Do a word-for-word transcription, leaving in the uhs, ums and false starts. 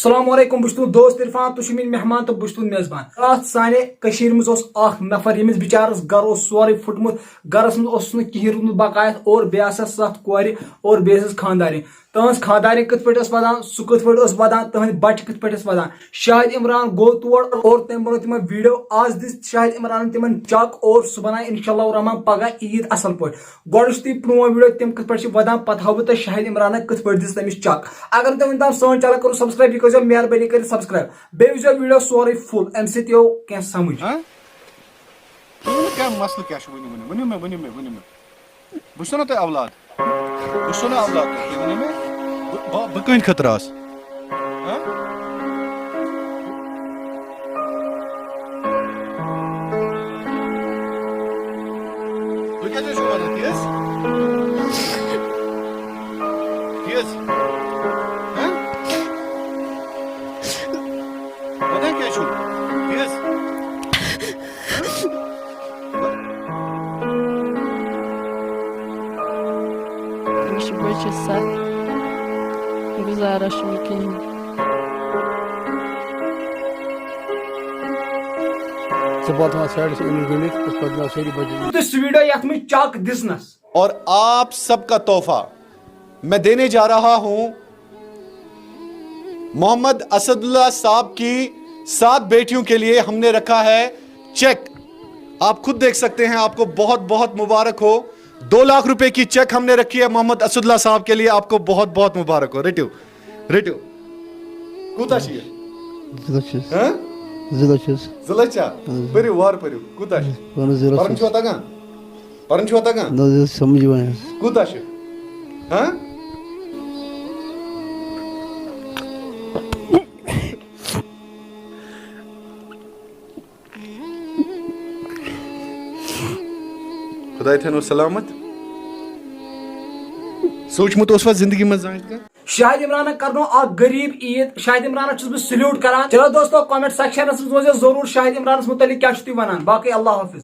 السلام علیکم، بہٕ چھُس تُہُنٛد دوست عرفان، تُہۍ چھِو میٲنۍ مہمان تہٕ بہٕ چھُس تُہُنٛد میزبان۔ راتھ سانہِ کٔشیٖرِ منٛز اوس اکھ نفر، ییٚمِس بِچارَس گرٕ اوس سورُے پھُٹمُت، گرَس منٛز اوسُس نہٕ کِہیٖنۍ روٗدمُت بقایت، اور بیٚیہِ آسہٕ ستھ کورِ اور بیٚیہِ ٲسٕس خانٛدارِنۍ۔ تٕہٕنٛز خانٛدارِنۍ کِتھ پٲٹھۍ ٲس وَدان، سُہ کِتھ پٲٹھۍ اوس وَدان، تٕہٕنٛدۍ بَچہِ کِتھ پٲٹھۍ ٲسۍ وَدان۔ شاہد عمران گوٚو تور اور تٔمۍ بَنوو تِمَن ویٖڈیو۔ آز دِژ شاہد عمرانَن تِمَن چَک اور سُہ بَنایہِ اِنشاء اللہ الرحمٰن پَگاہ عیٖد اَصٕل پٲٹھۍ۔ گۄڈٕ وٕچھ تُہۍ پرون ویٖڈیو، تِم کِتھ پٲٹھۍ چھِ وَدان، پَتہٕ ہاوٕ بہٕ تۄہہِ شاہد عمرانَن کِتھ پٲٹھۍ دِژ تٔمِس چَک۔ اگر نہٕ تۄہہِ وٕنہِ تام سٲنۍ چینل کٔرٕو سبسکرایب، یہِ کٔرۍزیو مہربٲنی کٔرِتھ سبسکرایب۔ بیٚیہِ وٕچھزیو ویٖڈیو سورُے فُل، اَمہِ سۭتۍ یِیو کینٛہہ سَمٕجھ۔ ہاں؟ ؤنِو مےٚ، کیٛاہ مسلہٕ کیٛاہ چھُ؟ ؤنِو، ؤنِو، ؤنِو مےٚ، ؤنِو مےٚ، ؤنِو مےٚ۔ بہٕ چھُسو نا تۄہہِ اولاد؟ بہٕ چھُسو نا اولاد تۄہہِ؟ تُہۍ ؤنِو مےٚ، بہٕ، بہٕ، بہٕ کٕہٕنٛدِ خٲطرٕ آسہٕ؟ ہاں؟ تُہۍ کیٛازِ حظ چھِو وَنان تی حظ؟ تی حظ؟ ہاں؟ وَنان کیٛازِ چھِو؟ تی حظ؟ مےٚ چھِ بَچَس سَتھ، گُزارا چھُنہٕ کِہیٖنۍ۔ ژٕ پَتہٕ ما سایڈَس أمِس گٔنٛڈِتھ، أسۍ پَتہٕ ما سٲری بَچہِ۔ تہٕ سُہ ویٖڈیو یَتھ منٛز چَک دِژنَس۔ और आप सबका तोहफा मैं देने जा रहा हूं। मोहम्मद असदुल्ला साहब की सात बेटियों के लिए हमने रखा है चेक। आप खुद देख सकते हैं, आपको बहुत बहुत मुबारक हो। दो लाख रुपए की चेक हमने रखी है मोहम्मद असदुल्ला साहब के लिए, आपको बहुत बहुत मुबारक हो। رٔٹِو، رٔٹِو۔ کوٗتاہ چھِ یہِ؟ زٕ لَچھ حظ۔ ہاں؟ زٕ لَچھ حظ۔ زٕ لَچھ چھا؟ پٔرِو، وارٕ پٔرِو۔ کوٗتاہ چھِ؟ وَن حظ زٕ لَچھ پَرُن حظ۔ چھُوا تَگان؟ پَرُن چھُوا تَگان؟ نہ حظ، یہِ حظ سَمجھ یِوان حظ۔ کوٗتاہ چھِ؟ ہاں؟ خداے تھٲینو سلامت۔ سوٗنٛچمُت اوسوا زندگی منٛز زانٛہہ تہِ کانٛہہ؟ شاہد عمرانن کرنو اکھ غریب عید۔ شاہد عمرانس چھُس بہٕ سلیوٹ کران۔ چلو دوستو، کمنٹ سیکشنس منٛز ؤنۍزیو ضروٗر شاہد عمرانس مُتعلق کیٛاہ چھِو تُہۍ وَنان۔ باقٕے اللہ حافظ۔